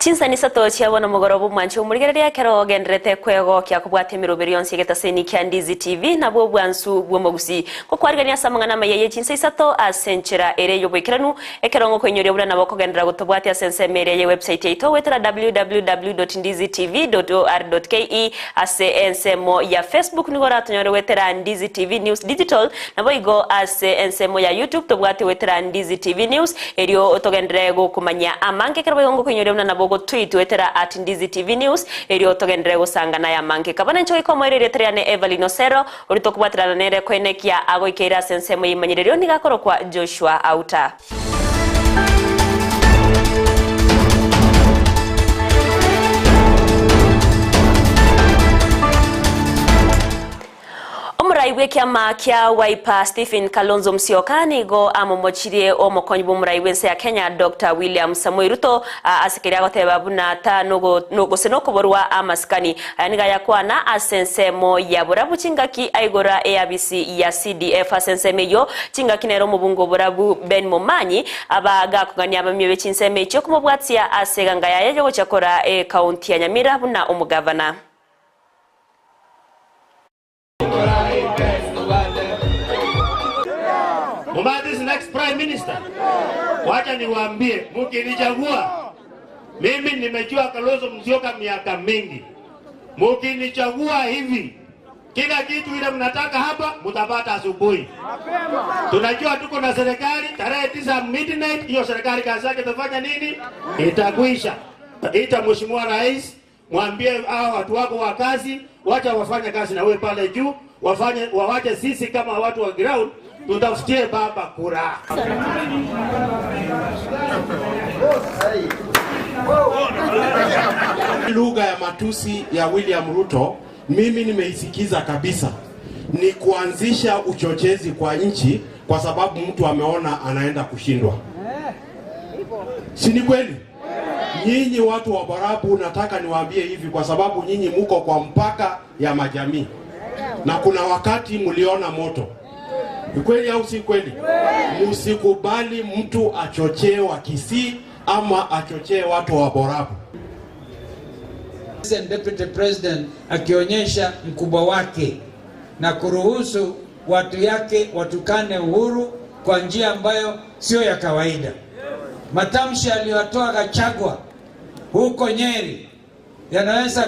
Chinsani isato chia bono mogoroba omwanche omorigereria ekero ogendererete kwegokia kobwata emeroberi yonsi y'egetaseni kia Ndizi TV nabwo obwansu bw'omogusii. Gokwarigania ase amang'ana amaya ye chinsa isato ase enchera ere y'oboikeranu ekero ngokoinyoria buna nabo okogenderera gotobwatia ase ensemo eria ye website yaito goetera www.ndizitv.or.ke ase ensemo ya Facebook nigo oratonyore goetera Ndizi TV News Digital naboigo ase ensemo ya YouTube tobwate goetera Ndizi TV News Erio togenderere gokomanyia amange ekero boigo ngokoinyoria buna nabo ogotweet goetera at Ndizi TV News erio togenderere gosanga naye amange. Kaba ninche goika omoerio erieta riane Evelyn Osero oria tokobwaterana nere koenekia agoikeire ase ensemo y'eimanyererio nigo akorokwa Joshua Auta. Omorai bw'ekiama kia Wiper Stephen Kalonzo Musyoka nigo amomochirie omokonyi bw'omorai bw'ense ya Kenya Doctor William Samoei Ruto ase keria agoteba buna ta gose nokoborwa amasikani. Aya nigo ayakwana ase ensemo ya borabu chingaki aigora eabisi ya CDF ase ensemo eyio chingaki nere omobunge oborabu Ben Momanyi aba gakogania abamio be chinsemo echio komobwatia ase eganga yaye yogochia kora ekaunti ya Nyamira buna omogavana. Mumati is next prime minister. Wacha niwaambie, mukinichagua mimi, nimejua Kalonzo Musyoka miaka mingi. Mukinichagua hivi, kila kitu ile mnataka hapa mutapata asubuhi. Tunajua tuko na serikali tarehe 9 midnight, hiyo serikali kazi yake itafanya nini? Itakwisha. Ita Mheshimiwa Rais Mwambie hao watu wako wa kazi, wacha wafanye kazi na wewe pale juu, wafanye wawache sisi kama watu wa ground tutafutie baba kura. Lugha ya matusi ya William Ruto mimi nimeisikiza kabisa, ni kuanzisha uchochezi kwa nchi, kwa sababu mtu ameona anaenda kushindwa. Si ni kweli? Nyinyi watu wa Borabu, nataka niwaambie hivi, kwa sababu nyinyi muko kwa mpaka ya majamii na kuna wakati mliona moto. Ni kweli au si kweli? Msikubali mtu achochee wa Kisii ama achochee watu wa Borabu. Deputy President akionyesha mkubwa wake na kuruhusu watu yake watukane Uhuru kwa njia ambayo sio ya kawaida. Matamshi aliyotoa Gachagua huko Nyeri yanaweza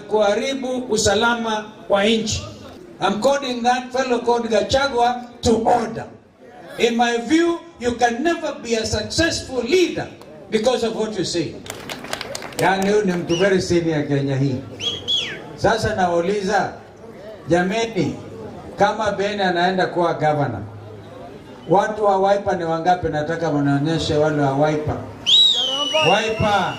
kuharibu usalama wa nchi. I'm calling that fellow called Gachagua to order. In my view, you can never be a successful leader because of what you say. Yaani huyu ni mtu very senior Kenya hii. Sasa nauliza jameni, kama Ben anaenda kuwa governor, watu wa Wiper ni wangapi? Nataka mnionyeshe wale wa Wiper. Wiper.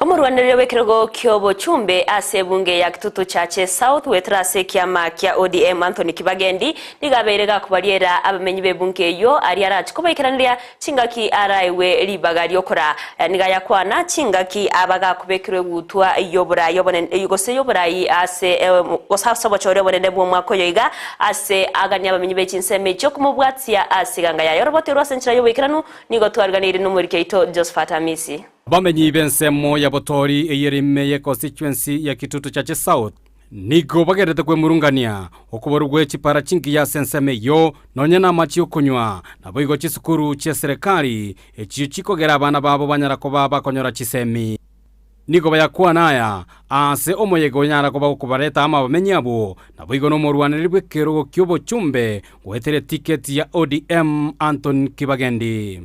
Omorwanereri bw'ekerogo ki'obochumbe ase ebunge ya Kitutu Chache South goetera ase ekiama kia ODM Anthony Kibagendi nigo abeire gakobariera abamenyi b'ebunge eyio aria arache kobaikeraneria chingaki araegwe ribaga ri'okoraa. Aya nigo ayakwana chingaki aba gakobekerwa egutwa y'oborai obonene gose y'oborai ase gose ase obochori obonene bw'omwaka oyo iga ase aganie abamenyi be chinsemo echio komobwatia ase eganga yaye. Orobote orwo ase enchera y'oboikeranu nigo twariganeirie nomoriki oito Josephat Amisi. Abamenyi b'ensemo ya Botori eyio ere ime ye constituency ya Kitutu Chache South nigo bagenderete kwemurungania okoborwa gwe chipara chingiya ase ensemo eyio nonya namache okonywa naboigo chisukuru chia serekari echio chikogera abana babo banyara koba bakonyora chisemi. Nigo bayakwana aya ase omoyega onyara koba gokobareta amo abamenyi abwo naboigo nomorwanereri bw'ekerogo ki'obochumbe goetera etiketi ya ODM Anthony Kibagendi.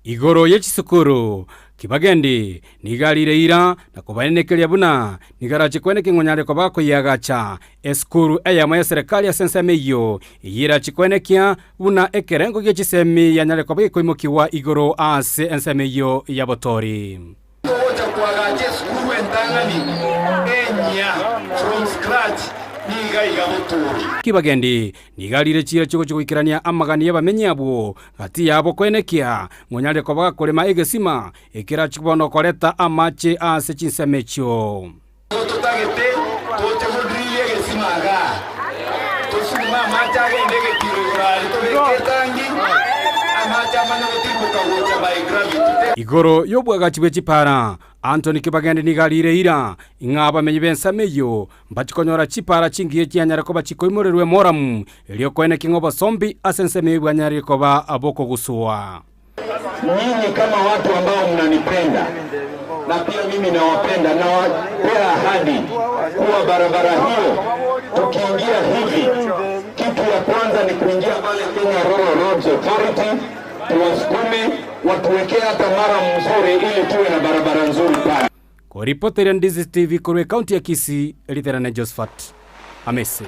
Igoro ye chisukuru, Kibagendi nigo arire eira na kobaenekeria buna nigo arache kweneka ing'onyare koba akoyiagacha Esukuru eyemo y'eserekari ase ensemo eyio eyio erachie koenekia buna ekerengo gie chisemi yanyare koba gekoimokigwa igoro ase ensemo eyio y'obotoori. Togocha koagacha esukuru entang'ani enyia from scratch. Niga iga botuuri. Kibagendi nigo arire chiira chigochia goikerania amagani y'abamenyi abwo gati yabo koenekia ng'onyare koba gakorema egesima ekerachie bono koreta amache ase chinsemo echio. Nigo totagete toche godrill egesima igaa, tosugume amache agende egetiro igoro aria tobeke etangi, amache amanye gotirimboka gocha by gravity. Igoro y'obwagachi bwe chipara, Anthony Kibagende nigo arire eira ng'a abamenyi b'ensemo eyio Mbachi konyora chipara chingiya chianyare koba chikoimorerwa emoramu, erio koeneki ng'a obosombi ase ensemo eyio bwanyarire koba bokogusua. Nyinyi kama watu ambao mnanipenda na pia mimi nawapenda, nawapea ahadi kuwa barabara hiyo tukiingia hivi, kitu ya kwanza ni kuingia pale Kenya Rural Roads Authority, tuwasukume watuwekee hata mara mzuri, ili tuwe na barabara nzuri pale. Koripoteria Ndizi TV korwa ekaunti ya Kisii, riterane Josephat Amisi.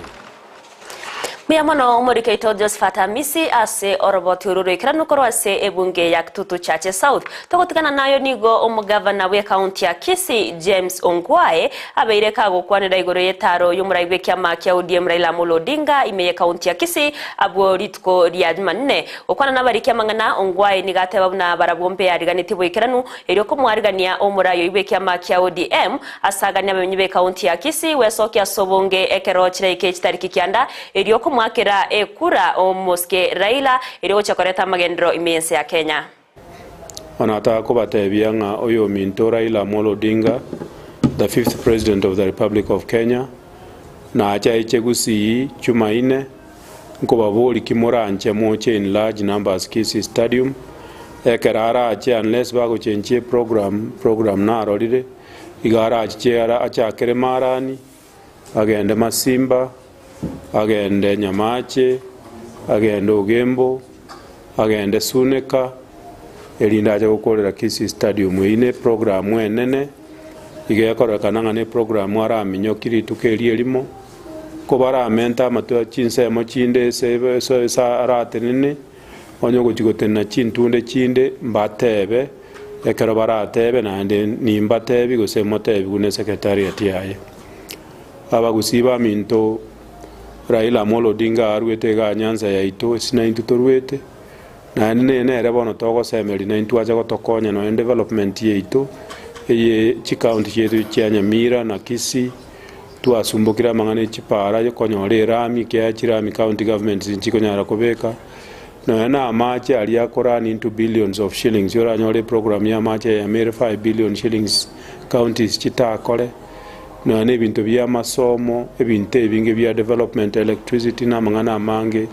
Mbuya mono omoriki oito Josephat Amisi ase oroboti oru roikeranu korwa ase ebunge ya Kitutu Chache South. Togotigana nayo nigo omogavana bw'ekaunti ya Kisii James Ongwae abeire kagokwanera igoro y'etaro y'omorai bw'ekiama kia ODM Raila Amolo Odinga ime y'ekaunti ya Kisii abwo rituko ria Jumanne. Gokwana nabariki amang'ana, Ongwae nigo ateba buna barabwo mbeariganetie boikeranu Erio komoarigania omorai oyio bw'ekiama kia ODM, asaganie abamenyi b'ekaunti ya Kisii gwesokia ase obonge ekero chiraike chitariki kianda, erio komoakera ekura omosike Raila erio gochia koreta amagenderero ime y'ense ya Kenya. Bono atakobatebia ng'a oyominto Raila Amolo Odinga, the fifth President of the Republic of Kenya, nache aiche Gusii Chumaine, Nkobaboria ki moranche moche in large numbers Kisii Stadium, ekero arache unless bagochenchia eprogram, program narorire, iga arachiche ara achakere Marani, agende Masimba, agende Nyamache, agende Ogembo, agende Suneka, erinde ache gokorera Kisii Stadium. Eyio ne eprogram enene, iga ekororekana ng'a ne eprogram araminyokie rituko erio erimo. Kobaramente amatwe a chinsemo chinde ase aratenene, onye ogochia gotenena chintunde chinde, mbatebe, ekero baratebe naende nimbatebi gose motebigwe ne secretariat yaye. Abagusii baminto, Raila Amolo Odinga arwete igaa Nyanza yaito, ase naintwe torwete, naende neye nere bono togosemeria naintwe ache gotokonya nonya development yaito, eye chicounty chiaito chia Nyamira na Kisii, Twasumbokire amang'ana e chipaara konyora erami, ekiagera chirami county governments nchikonyara kobeka, nonya na amache aria ako run into billions of shillings, oranyore eprogram ya amache eyemo ere 5 billion shillings counties chitakore, nonya na ebinto bia amasomo, ebinto ebinge bia development, electricity na amang'ana amange.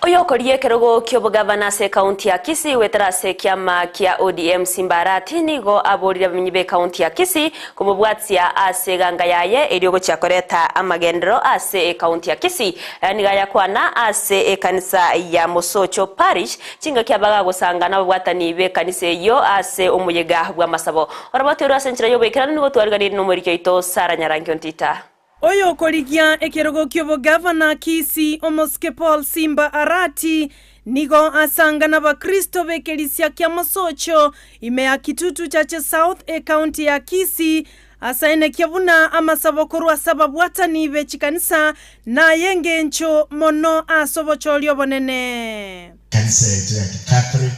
Oyokoria ekerogo ki'obogavana ase ekaunti ya Kisii goetera ase ekiama kia ODM Simba Arati nigo aborire abamenyi b'ekaunti ya Kisii komobwatia ase eganga yaye erio gochia koreta amagenderero ase ekaunti ya Kisii. Aya nigo ayakwana ase ekanisa ya Mosocho Parish chingaki abagagosanga nababwatani b'ekanisa eyio ase omoyega bw'amasabo. Oroboti orwo ase enchera y'oboikeranu nigo twariganirie nomoriki oito Sarah Nyarangi Ontita. Oyokorigia ekerogo ki'obogavana Kisii omosike Paul Simba Arati nigo asanga n'abakristo b'ekerisia kia Mosocho ime ya Kitutu Chache South ekaunti ya Kisii asaenekia buna amasabo korwa ase ababwatani be chikanisa nay'engencho mono ase obochori obonene. Ekanisa yaito ya Catholic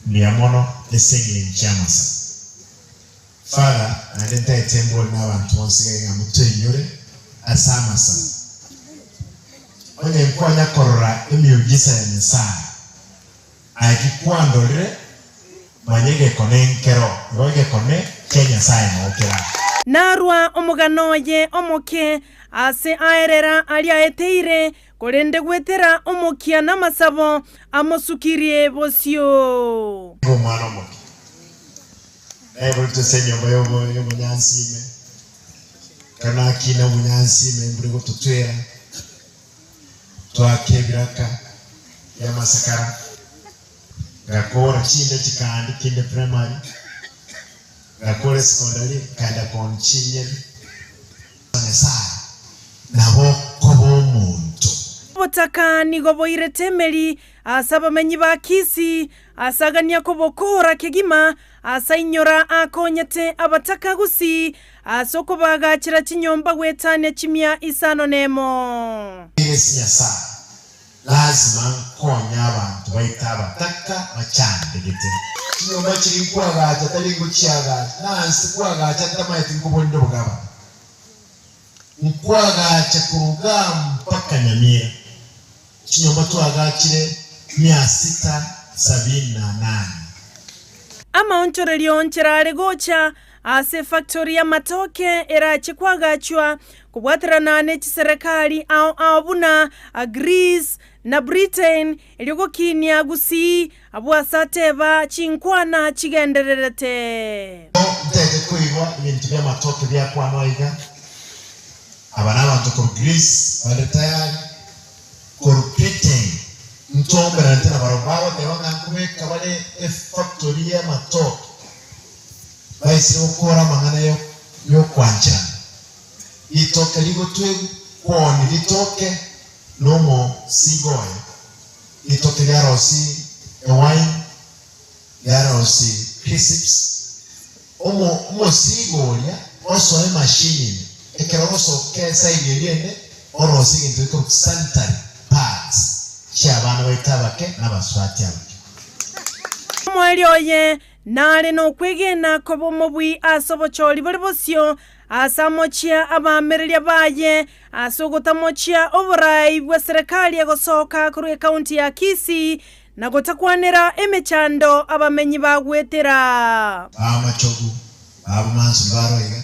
mbuya mono ase engencho y'amasabo. Father, naende ntaete mbori nabanto bonsi gaiga ng'a motoinyore ase amasabo. Onye nkonya korora emiujiza ya Nyasae, aye ki kwandorire, manya egekone nkero, igo egekone kia Nyasae noo kere aa. Narwa omogano oye omoke ase aerera aria aeteire, korende gwetera omokia namasabo amosukirie bosio. Nigo omwana omoke. Naiboretwe ase enyomba y'obonyansi ime, ekero nakina obonyansi ime mbure gototwera, twaka ebiraka bi'amasakara, ngakora chinde chikaandi kinde primary, ngakora esecondary, nkaenda kooni chinyeni. Nyasae nabo okoba omonto. Obotaka nigo boirete emeri ase abamenyi ba Kisii, ase agania kobokoora kegima. ase ainyora akonyete abataka gusii ase okobaagachera chinyomba goetania chimia isano nemo. Ase Nyasae, lazima nkonye abanto baito abataka bachandegete. Chinyomba chiria nkoagacha tari ngochiagacha, na ase koagacha ntamaeti nkoborinde obogabana. Nkoagacha korwa mpaka Nyamira, chinyomba twaagachire mia sita sabini na nane. Amaonchorerio nchera are gocha ase efactori y'amatoke erache koagachwa kobwaterana ne chiserekari ao ao buna Greece na Britain erio gokinia Gusii abwo ase ateba chinkwana chigendererete. Ntaete koigwa ebinto bi'amatoke biakwanwa iga, Aba nabanto korwa Greece bare tayari, korwa Britain ntomberanete nabarabwo bagoteba ng'a nkobeka bare efactory y'amatoke baisire gokora amang'ana y'okwancherana. Ritoke rigotwegwa kwoni ritoke nomosigo oye, ritoke riarosie ewine, riarosie crisps, omo omosigo oria osoe emachine ime, ekero ogosoka eside eria ende orosie egento gekorokwa sanitary pads chi'abana baito abake na abasubati abake. Omoerio oye nare nokwegena koba omobui ase obochori bore bosio, ase amochia abaamereria baye, ase ogotamochia oboraai bw'eserekari egosoka korwa ekaunti ya Kisii, na gotakwanera emechando abamenyi bagwetera. B'amachogu b'abomansu mbaro iga,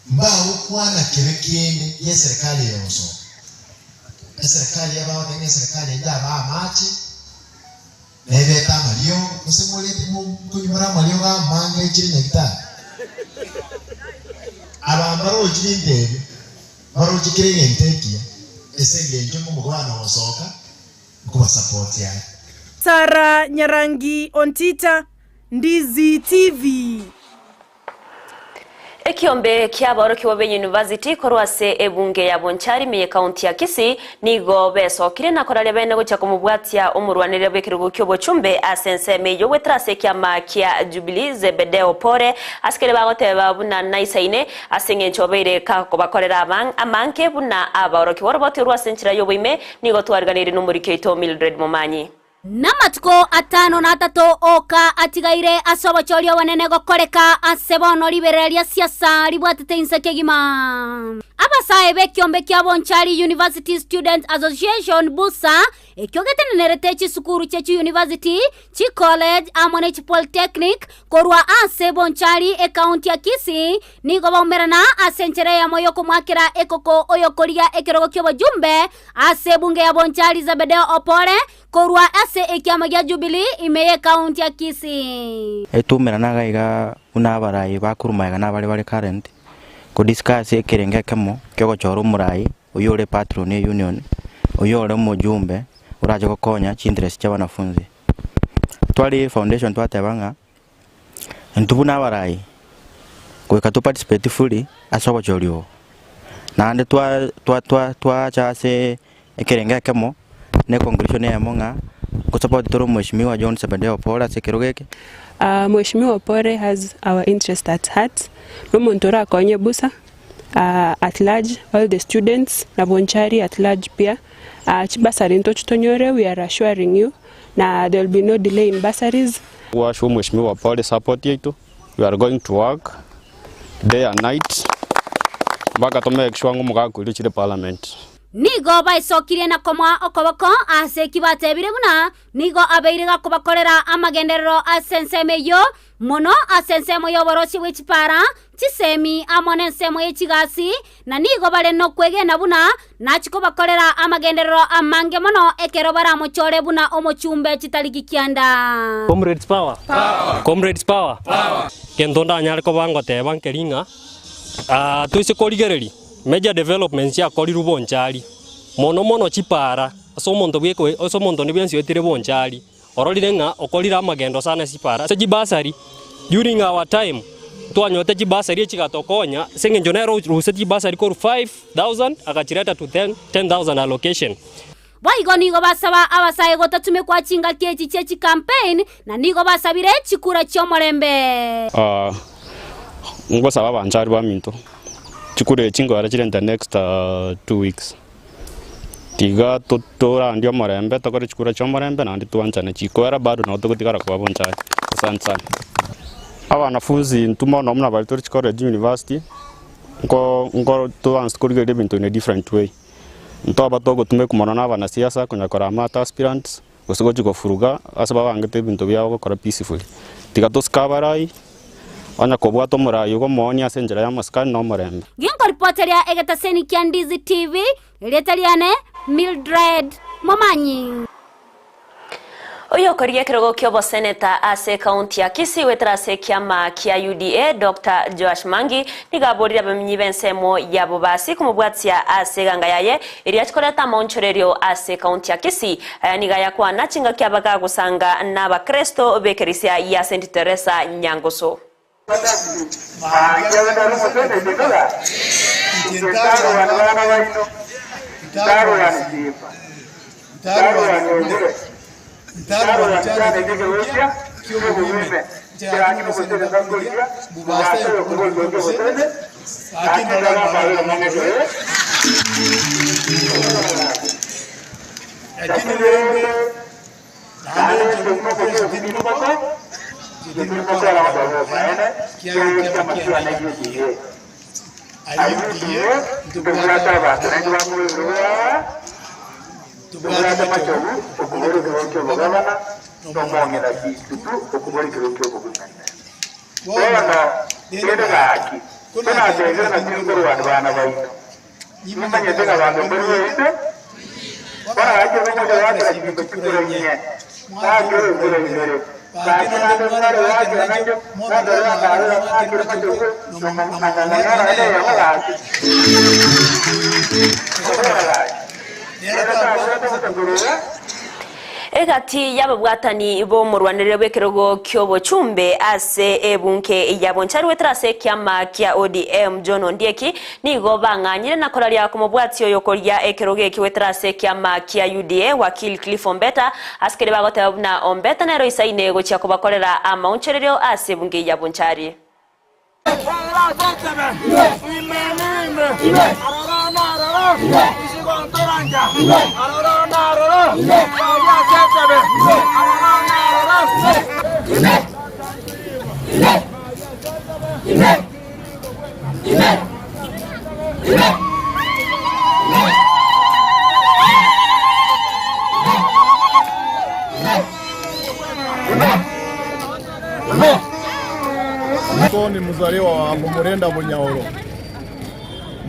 mbagokwana kebe kende gi'eserekari eye gosoka. Eserekari y'abagote ng'a eserekari eye yabaa amache, Nebete amariogo, gose morete mokonywa more amariogo amange aichire nyagitari? Aba mbarochi binto ebio, mbaroche kera egento ekiya, ase engencho ng'a omogabane ogosoka nkobasapoti are. Sarah Nyarangi Ontita, Ndizi TV. Ekiombe ki'aborokigwa be University korwa ase ebunge ya Bonchari ime y'ekaunti ya Kisii nigo besokire na koraria bene gochia komobwatia omorwanereria bw'ekerogo ki'obochumbe ase ensemo eyio goetera ase ekiama kia Jubilee Zebedeo Opore ase keria bagoteba buna naisaine ase eng'encho obeire kakobakorera amange buna abaorokigwa oroboti orwo ase enchera y'oboime nigo twariganeirie nomoriki oito Mildred Momanyi. Namatuko atano na atato oka atigaire ase obochori obonene gokoreka ase bono riberera ria siasa ribwatete inse kegima. Abasae b'ekiombe kia Bonchari University Students Association, BUSA, ekio getenenerete chisukuru chie chiyunivasiti, chicollege amo ne chipolytechnic korwa ase Bonchari ekaunti ya Kisii nigo baumerana ase enchera eyemo y'okomoakera ekoko oyokorigia ekerogo ki'obojumbe Ase ebunge ya Bonchari Zebedeo Opore korwa ase ekiama gia Jubilee ime y'ekaunti ya Kisii. Etumerana iga iga buna abarai bakorwa magega na abaria bare current, ko discuss ekerengo ekemo kiogochora omorai oyio ore patron e union, oyio ore omojumbe orache gokonya chinterest chia wanafunzi. Tware foundation twateba ng'a intwe buna abarai goika to participate fully ase obochori obo. Naende twa twa twa twaacha ase ekerengo ekemo na econclusion eyemo ng'a nkosupport tore omweshimiwa John Zebedeo Opore ase ekerogo eke. Mweshimiwa Opore has our interest at heart, nomonto orakonye busa at large all the students na Bonchari at large pia, chibasari ntochitonyore we are assuring you na there will be no delay in bursaries. Gwachwa omweshimiwa Opore support yaito, we are going to work day and night mpaka to make sure ng'a omogaka oria ochire parliament. Nigo baisokirie na komoa okoboko ase eki batebire buna nigo abeire gakobakorera amagenderero ase ensemo eyio, mono ase ensemo y'oborosia bwe chipara, chisemi amo nensemo ye chigasi, na nigo bare nokwegena buna nachie kobakorera amagenderero amange mono ekero baramochore buna omochumbe chitariki kianda. Comrades power! Comrades power! Gento ndanyare koba ngoteba nkeri ng'a toise korigereria major developments chiakorirwe Bonchari, mono mono chipara ase omonto bweka ase omonto onde bwensi oetire Bonchari, ororire ng'a okorire amagendo sana ase chipara. Ase chibasari, during our time, ntwanyorete chibasari echigatokonya ase eng'encho nere orusetie chibasari korwa 5000 agachireta to 10000 allocation. Boigo nigo basaba abasae gotatumekwa chingaki echi chie chicampaign na nigo basabire chikura chi'omorembe. Ngosaba abanchari baminto, chikura echi nkoera chire in the next 2 weeks. Tiga torandie omorembe, tokore chikura chia omorembe naende twanchane. Chikoera bado nabo togotigara koba bonchari. Asante sana. Abanafunzi intwe mono buna baria tore chicollege, university, nko nko toanse korigereria ebinto in a different way. Ntoba togotumekwa mono na abanasiasa konya korama ate aspirants, gose gochia gofuruga ase babangete ebinto biabo gokora peacefully. Tiga tosike abarai, onye kobwata omorai igo omoonie ase enchera ya amasikani na omorembe. Ginkoripoteria egetaseni kia Ndizi TV, erieta riane Mildred Momanyi. Oyokorigia ekerogo kia oboseneta ase ekaunti ya Kisii goetera ase ekiama kia UDA Dr Joash Mangi nigo aborire abamenyi b'ensemo ya Bobasi komobwatia ase eganga yaye eria achikoreta amaonchorerio ase ekaunti ya Kisii. Aya nigo ayakwana chingaki abagagosanga na abakristo b'ekerisia ya St Teresa Nyangusu. Egati y'ababwatani b'omorwanere bw'ekerogo ky'obochumbe ase ebunke ya Bonchari goetera ase ekiama kia ODM John Ondieki nigo bang'anyire na koraria komobwati oyo koria ekerogo eki goetera ase ekiama kia UDA Wakili Cliff Ombeta ase keri bagoteba buna Ombeta nero isaine gochia kobakorera amaonchorerio ase ebunke ya Bonchari. Soko ni mzaliwa wa Bumurenda Bunyaoro.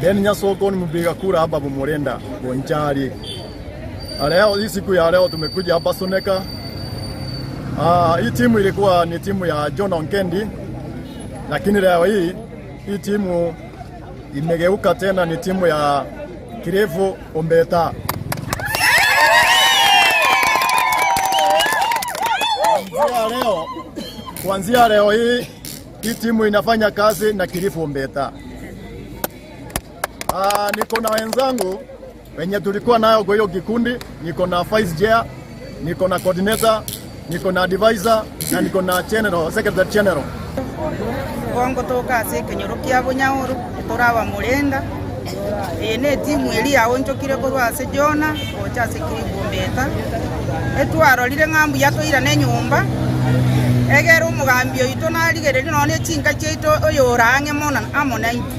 Then Nyasoko ni mpiga kura hapa Bumurenda Bonchari. Leo hii siku ya leo tumekuja hapa Suneka. Hii timu ilikuwa ni timu ya John Onkendi, lakini leo hii hii timu imegeuka tena ni timu ya Kirevu Ombeta. Kuanzia leo, kuanzia leo hii hii timu inafanya kazi na Kilifu Ombeta. Niko na wenzangu wenye tulikuwa nayo kwa hiyo kikundi, niko na vice chair, niko na coordinator, niko na advisor na niko na general, secretary general. Bongo toka ase ekenyoro kia Bonyaoro toraba Murenda eye ne etimu eri yaonchokire korwa ase Jona gocha ase Kilifu Ombeta etwarorire ng'a mbuya toirane enyomba egere omogambi oito narigereria nonya echinka chiaito oyo orang'e mono amo naintwe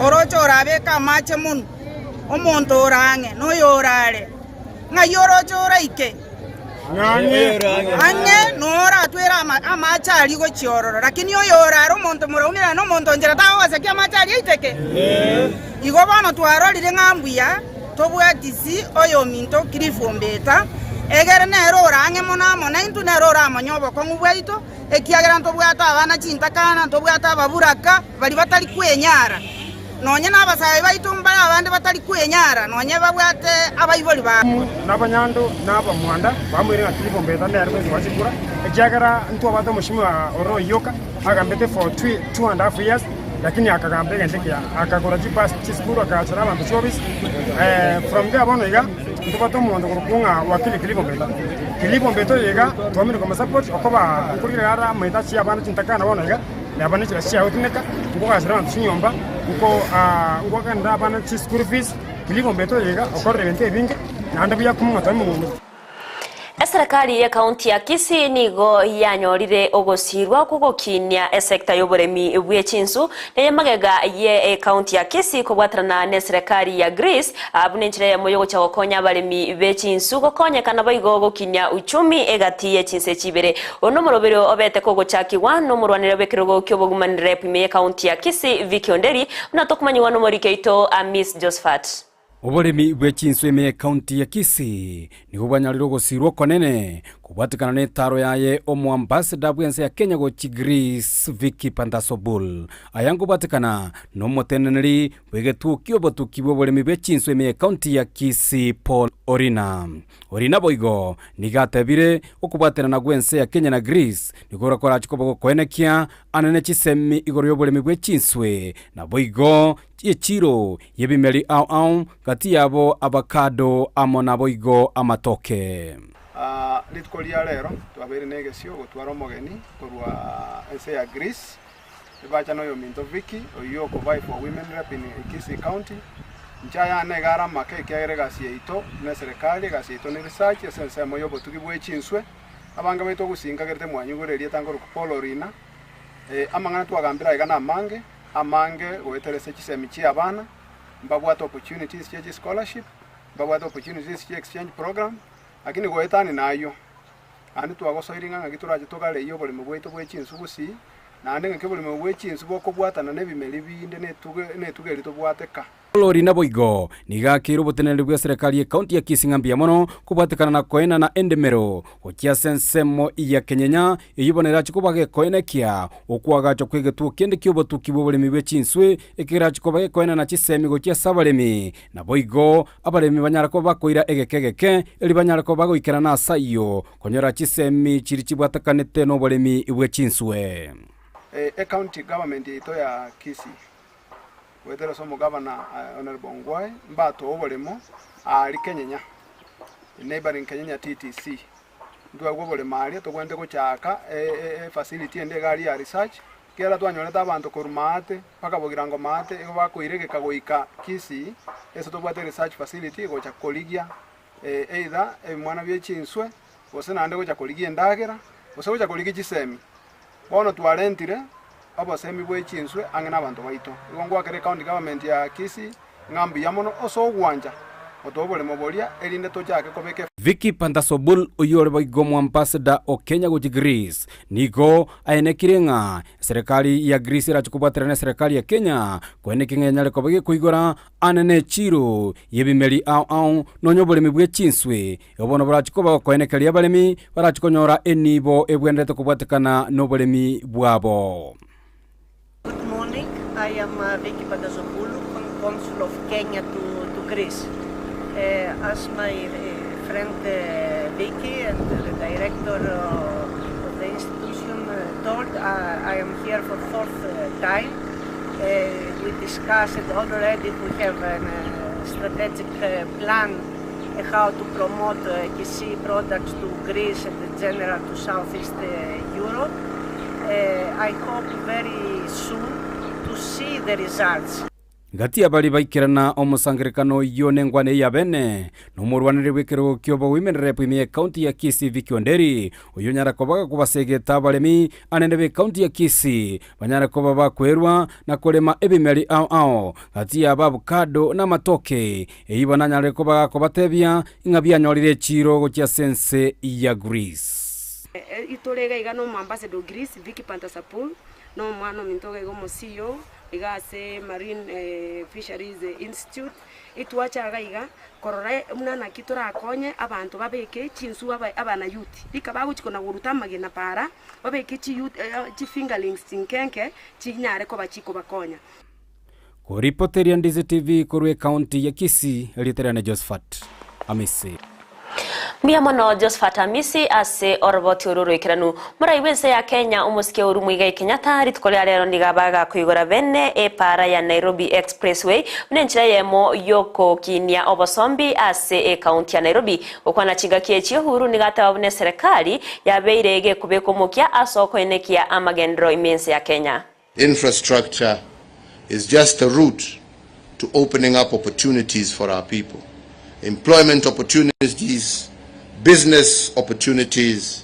oroche orabeke amache mono omonto orang'e na oyo orare ng'ai oroche oraike ang'e noratwere amache aria gochia ororo lakini oyo orare omonto moraumera na omonto nchera tagogosekia amache aria aiteke igo bono twarorire ng'a mbuya tobwatisi oyo ominto Cliff Ombeta egere nere orang'e mono amo naintwe nere oramanye obokong'u bwaito ekiagera ntobwate abana chintakana ntobwate ababuraka bari batari kwenyara nonye na abasae baito mbare abande batari kwenyara nonye babwate abaibori ba n'abanyando n'abamwanda bamwire ng'a Cliff Ombeta nere bwensi gwachikura ekiagera ntwabate omoshimiwa ore oyoka agambete for 2.5 years lakini akagamba egento ekiya akagora chibasi chisukuru akagachora abanto chiobisi. From there bono iga Ntobwate omonto okorokwa ng'a wakili Clive Ombeta. Clive Ombeta oyo iga twamire komosupport okoba nkorigereria are amaete achie abana chintakana bono iga, neba ne chibesa chiaye gotumeka, nkogachera abanto chinyomba, nko nkoakanera abana chischool fees, Clive Ombeta oyo iga okorire ebinto ebinge, naende buya komong'a twamong'ung'uria. Eserekari y'ekaunti ya Kisii nigo yanyorire ogosiirwa kw'ogokinia esekta y'oboremi bwe chinsu neye magega ye ekaunti ya Kisii kobwaterana n'eserekari ya Greece buna enchera eyemo y'ogochia gokonya abaremi be chinsu gokonyeka naboigo gokinia uchumi egati ye chinse echi ibere. Oyo nomoroberio obete kogochakigwa nomorwanero bw'ekerogo ki'obogima rep ime y'ekaunti ya Kisii Vicky Onderi buna tokomanyigwa nomoriki oito Amis Josephat. Oboremi bwe chinswe ime y'Ekaunti ya Kisii nigo bwanyarire ogosiirwa okonene kobwatekana n'etaro yaye omoambassador bw'ense ya Kenya gochia Greece Vicky Panthasobul. Aya nkobwatekana nomoteneneri bw'egetuo ki'obotuki bw'oboremi bwe chinswe ime y'Ekaunti ya Kisii Paul Orina. Orina boigo nigo atebire okobwaterana gw'ense ya Kenya na Greece nigo korache koba gokoenekia anene chisemi igoro y'oboremi bwe chinswe naboigo Chi'echiro y'ebimeri ao ao, gati yabo avacado amo naboigo amatoke. Rituko ria rero twabeire negesio gotwara omogeni korwa ense ya Greece, ebacha noyominto Vicky oyio okovie for women rep in Kisii county. Inche ayane iga are amake ekiagera egasi yaito neserikali, egasi yaito ne research ase ensemo yobotugi bwe chinswe. Abange baito ogosinkagerete mwanyigure erieta nkorokwa Paul Orina. Amang'ana twagambire aiga namange. Amange goetera ase chisemi chia abana, mbabwate opportunities chia chischolarship, mbabwate opportunities chia exchange program, lakini goetania na ayio, naende twagosoirie ng'a ng'aki torache togareyie oboremo bwaito bwe chinsu gusii, naende ng'aki oboremo bwe chinsu bokobwatana na ebimeri binde na etugo na etugo eria tobwate ka. Olori naboigo nigo akeire oboteneneri bw'eserekari y'ekaunti ya Kisii ng'a mbuya mono kobwatekana na koenana endemero gochia ase ensemo ya Kenyenya eyio bono erache koba gekoenekia okoagachwa kw'egetuo kende ki'obotuki bw'oboremi bwe chinswe ekerache koba gekoenana chisemi gochia ase abaremi naboigo abaremi banyare koba bakoira egeke egeke erio banyare koba bagoikerana ase ayio konyora chisemi chiria chibwatekanete noboremi bwe chinswe. Ecounty government yaito ya Kisii Goetera ase omogabana Honourable Ongwae mbatoe oboremo aaria Kenyenya, neighbouring Kenyenya TTC. Ntwagwe oboremo aaria togwenerete gochaka efacility ende iga aria ya research, ekiagera twanyorete abanto korwa maate mpaka bogirango maate igo bakoiregeka goika Kisii ase tobwate research facility gocha korigia either ebimwana bie chinswe gose naende gocha korigia endagera gose gocha korigia chisemi. Bono twarentire obosemi bwe chinswe ang'e nabanto baito. Igo ngwakera ecounty government ya Kisii ng'a mbuya mono ase ogwancha gotoa oboremo boria erinde tochake kobeka. Vicky Panthasobul oyio ore boigo omoambassador o Kenya gochia Greece nigo aenekire ng'a eserekari ya Greece erache kobwaterana neserekari ya Kenya koenekia ng'a enyare koba gekoigora ane nechiiro yebimeri ao ao nonya oboremi bwe chinswe Igo bono borache koba gokoenekeria abaremi barache konyora enibo ebwenerete kobwatekana noboremi bwabo. Good morning, I am Vicky Pantazopoulou, Consul of Kenya to, to Greece. Uh, as my uh, friend uh, Vicky and the director uh, of the institution uh, told, uh, I am here for fourth uh, time. Uh, we discussed it already, we have a uh, strategic uh, plan how to promote uh, Kisii products to Greece and in general to Southeast uh, Europe. Uh, I hope very soon to see the results. Gati y'abaria baikerana omosangererekano oyio nengwana eye y'abene, nomorwaneri bw'ekerogo ki'obowomen rep ime y'ecounty ya Kisii Vicky Onderi, oyio onyara koba gakobasegeta abaremi anene b'ecounty ya Kisii banyare koba bakwerwa na korema ebimeri ao ao gati y'abavocado na amatoke, Eyio bono anyare koba gakobatebia ng'a bianyorire echiiro gochia ase ense ya Greece. Itore iga iga na omoambassador o Greece, Vicky Pantazopoulo, na omwana ominto iga iga omo CEO iga ase Marine Fisheries Institute, etwacha iga iga korora buna naki torakonye abanto babeke chinsu abana youth, rika bagochi kona goruta amagena para, babeke chi youth chifingerlings chinkenke chinyare koba chikobakonya. Koripoteria Ndizi TV korwa ecounty ya Kisii, erieta riane Josephat Amisi. Mbuya mono Josphat Amisi ase oroboti oru oroikeranu. Morai bw'ense ya Kenya omosike Uhuru Muigai Kenyatta rituko ria rero nigo abagakoigora bene epaara ya Nairobi Expressway buna enchera eyemo yokokinia obosombi ase ekaunti ya Nairobi. Gokwana chingaki echi Uhuru nigo ateba buna eserekari yabeire egekobeka omokia ase okoenekia amagenderero ime ense ya Kenya. Infrastructure is just a route to opening up opportunities for our people, employment opportunities, business opportunities,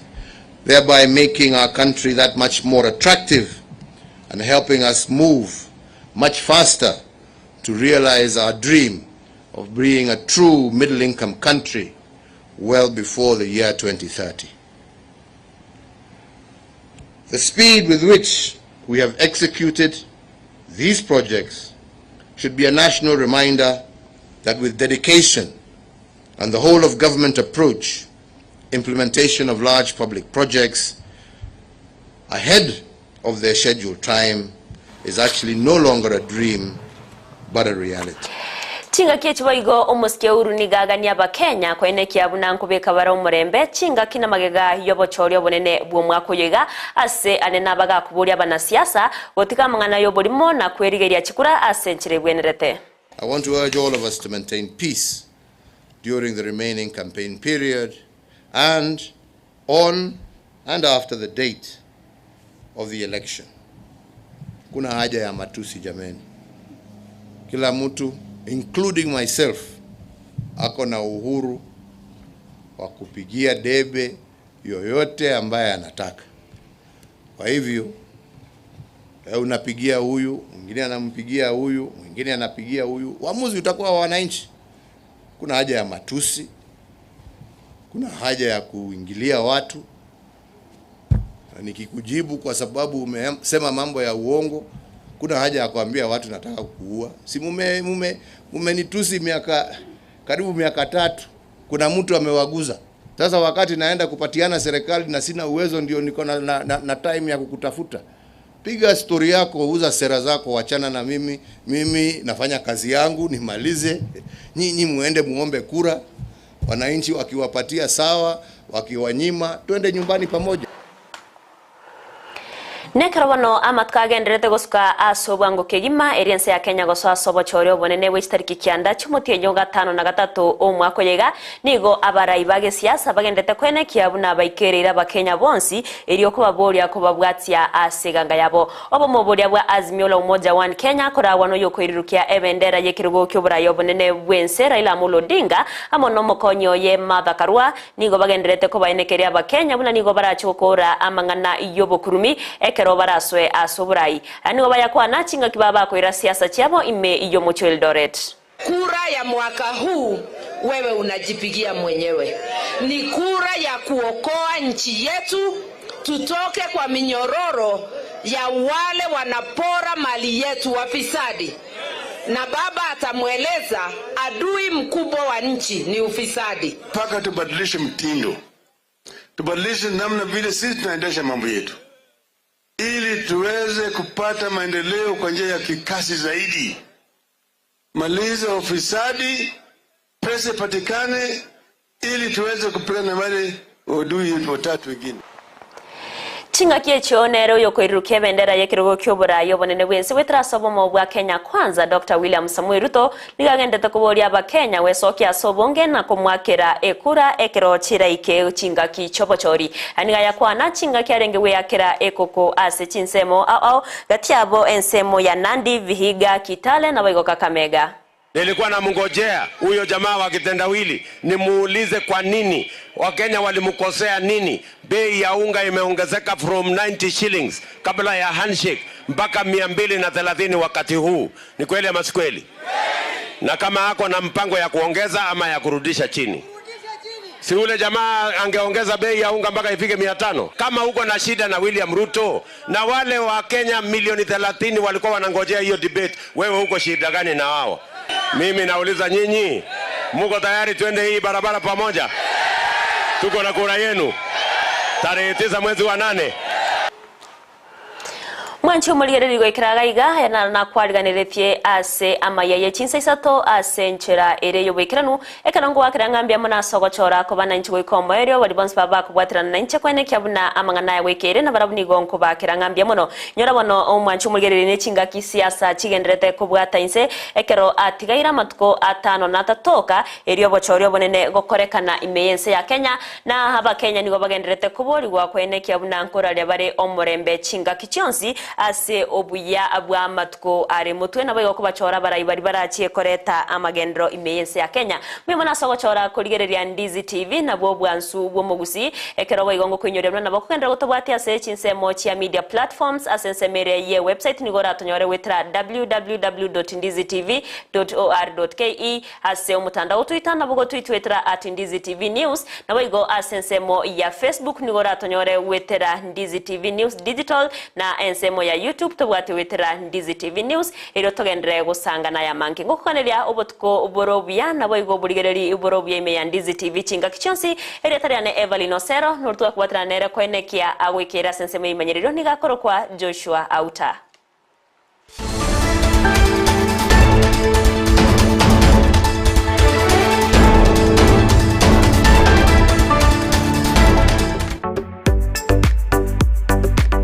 thereby making our country that much more attractive and helping us move much faster to realize our dream of being a true middle income country well before the year 2030. The speed with which we have executed these projects should be a national reminder that with dedication and the whole of government approach, implementation of large public projects ahead of their scheduled time is actually no longer a dream but a reality. Chingaki echi boigo omosike Uhuru nigo aganie Abakenya koenekia buna nkobeka bare omorembe chingaki na magega y'obochori obonene bw'omwaka oyo iga ase anene abagakoboria abanasiasa gotiga amang'ana y'oborimo na kwerigeria chikura ase enchera ebwenerete. I want to urge all of us to maintain peace during the remaining campaign period and on and after the date of the election. Kuna haja ya matusi jameni. Kila mtu including myself ako na uhuru wa kupigia debe yoyote ambaye anataka. Kwa hivyo unapigia huyu, mwingine anampigia huyu, mwingine anapigia huyu, uamuzi utakuwa wa wananchi. Kuna haja ya matusi, kuna haja ya kuingilia watu. Na nikikujibu kwa sababu umesema mambo ya uongo, kuna haja ya kuambia watu nataka kuua. Si mume mume mumenitusi miaka karibu miaka tatu, kuna mtu amewaguza. Sasa wakati naenda kupatiana serikali na sina uwezo, ndio niko na, na, na, na time ya kukutafuta. Piga stori yako, uza sera zako, wachana na mimi. Mimi nafanya kazi yangu nimalize, nyinyi muende muombe kura. Wananchi wakiwapatia sawa, wakiwanyima, twende nyumbani pamoja. Nekero bono amatuko agenderete gosuka ase obwango kegima eri ense ya Kenya gosoa ase obochori obonene bwa chitariki kianda chi'omotienyi gatano na gatato omwaka oyo iga nigo abarai ba gesiasa bagendete kwenekia buna baikereire abakenya bonsi eri okobaboria kobabwatia ase eganga yabo. Obomo boria bwa Azimio la Umoja One Kenya koragwa noyo okoirirukia ebendera y'ekerogo kia oborai obonene bwense Raila Amolo Odinga amo na omokonyi oye Martha Karua nigo bagenderete kobaenekeria abakenya buna nigo barache gokora amang'ana y'obokurumi ekero baraswe ase oborai. Aya nigo bayakwana chingaki baba bakoira siasa chiabo ime y'omochie o Eldoret. Kura ya mwaka huu wewe unajipigia mwenyewe. Ni kura ya kuokoa nchi yetu, tutoke kwa minyororo ya wale wanapora mali yetu, wafisadi. Na baba atamweleza adui mkubwa wa nchi ni ufisadi. Mpaka tubadilishe mtindo, tubadilishe namna vile sisi tunaendesha mambo yetu, ili tuweze kupata maendeleo kwa njia ya kikasi zaidi. Maliza ufisadi, pesa ipatikane, ili tuweze kupigana na wale adui watatu wengine. Chingaki echio nere oyokoirurukia ebendera y'ekerogo kia oborai obonene bwense bwetera ase obomo bwa Kenya Kwanza Dr. William Samoei Ruto nigo agendete koboria abakenya gwesokia ase obonge na komwakera ekura ekero chiraike chingaki ch'obochori. Aya nigo ayakwana chingaki arenge gweyakera ekoko ase chinsemo ao ao gati yabo ensemo ya Nandi, Vihiga, Kitale na boigo Kakamega. Nilikuwa namngojea huyo jamaa wa kitendawili nimuulize kwa nini Wakenya walimkosea nini. Bei ya unga imeongezeka from 90 shillings kabla ya handshake mpaka 230 wakati huu. Ni kweli ama si kweli? Na kama ako na mpango ya kuongeza ama ya kurudisha chini, si ule jamaa angeongeza bei ya unga mpaka ifike 500? Kama uko na shida na William Ruto na wale wa Kenya milioni 30 walikuwa wanangojea hiyo debate, wewe uko shida gani na wao? Mimi nauliza nyinyi, muko tayari twende hii barabara pamoja? Tuko na kura yenu tarehe 9 mwezi wa 8. Mwanche omorigereri goikera iga iga, aya naro nakwariganeretie ase amaya ye chinsa isato ase enchera ere y'oboikeranu, ekero ngoakera ng'a mbuya mono ase ogochora koba nainche goika omoerio, baria bonsi babe bakobwaterana nainche koenekia buna amang'ana aya goika ere, nabarabwo nigo nkobaakera ng'a mbuya mono. Nyora bono omwanche omorigereri ne chingaki siasa chigendererete kobwata inse, ekero atigaire amatuko atano na atato oka, erio obochori obonene gokorekana ime y'ense ya Kenya, Na Abakenya nigo bagendererete koborigwa koenekia buna nkoraria bare omorembe chingaki chionsi ase obuya bw'amatuko are motwe, naboigo kobachora abarai baria barachie koreta amagenderero ime y'ense ya Kenya. Mbuya mono ase ogochora korigereria Ndizi TV nabwo obwansu bw'omogusii, ekero boigo ngokoinyoria buna nabo okogenderera gotobwatia ase chinsemo chia media platforms ase ensemo ere ye website nigo oratonyore goetera www.ndizitv.or.ke Ase omotandao otwita nabo gotwitwetera at Ndizi TV News, naboigo ase ensemo ya Facebook nigo oratonyore gwetera Ndizi TV News Digital na ensemo ya YouTube tobwate gwetera Ndizi TV News erio togenderere gosanga naya amange. Ngokoganeria obotuko bore obuya naboigo oborigereri bore obuya ime ya Ndizi TV chingaki chionsi. Erieta riane Evelyn Osero, noria togakobwaterana nere koenekia agoikeire ase ensemo y'eimanyererio nigo akorokwa Joshua Auta.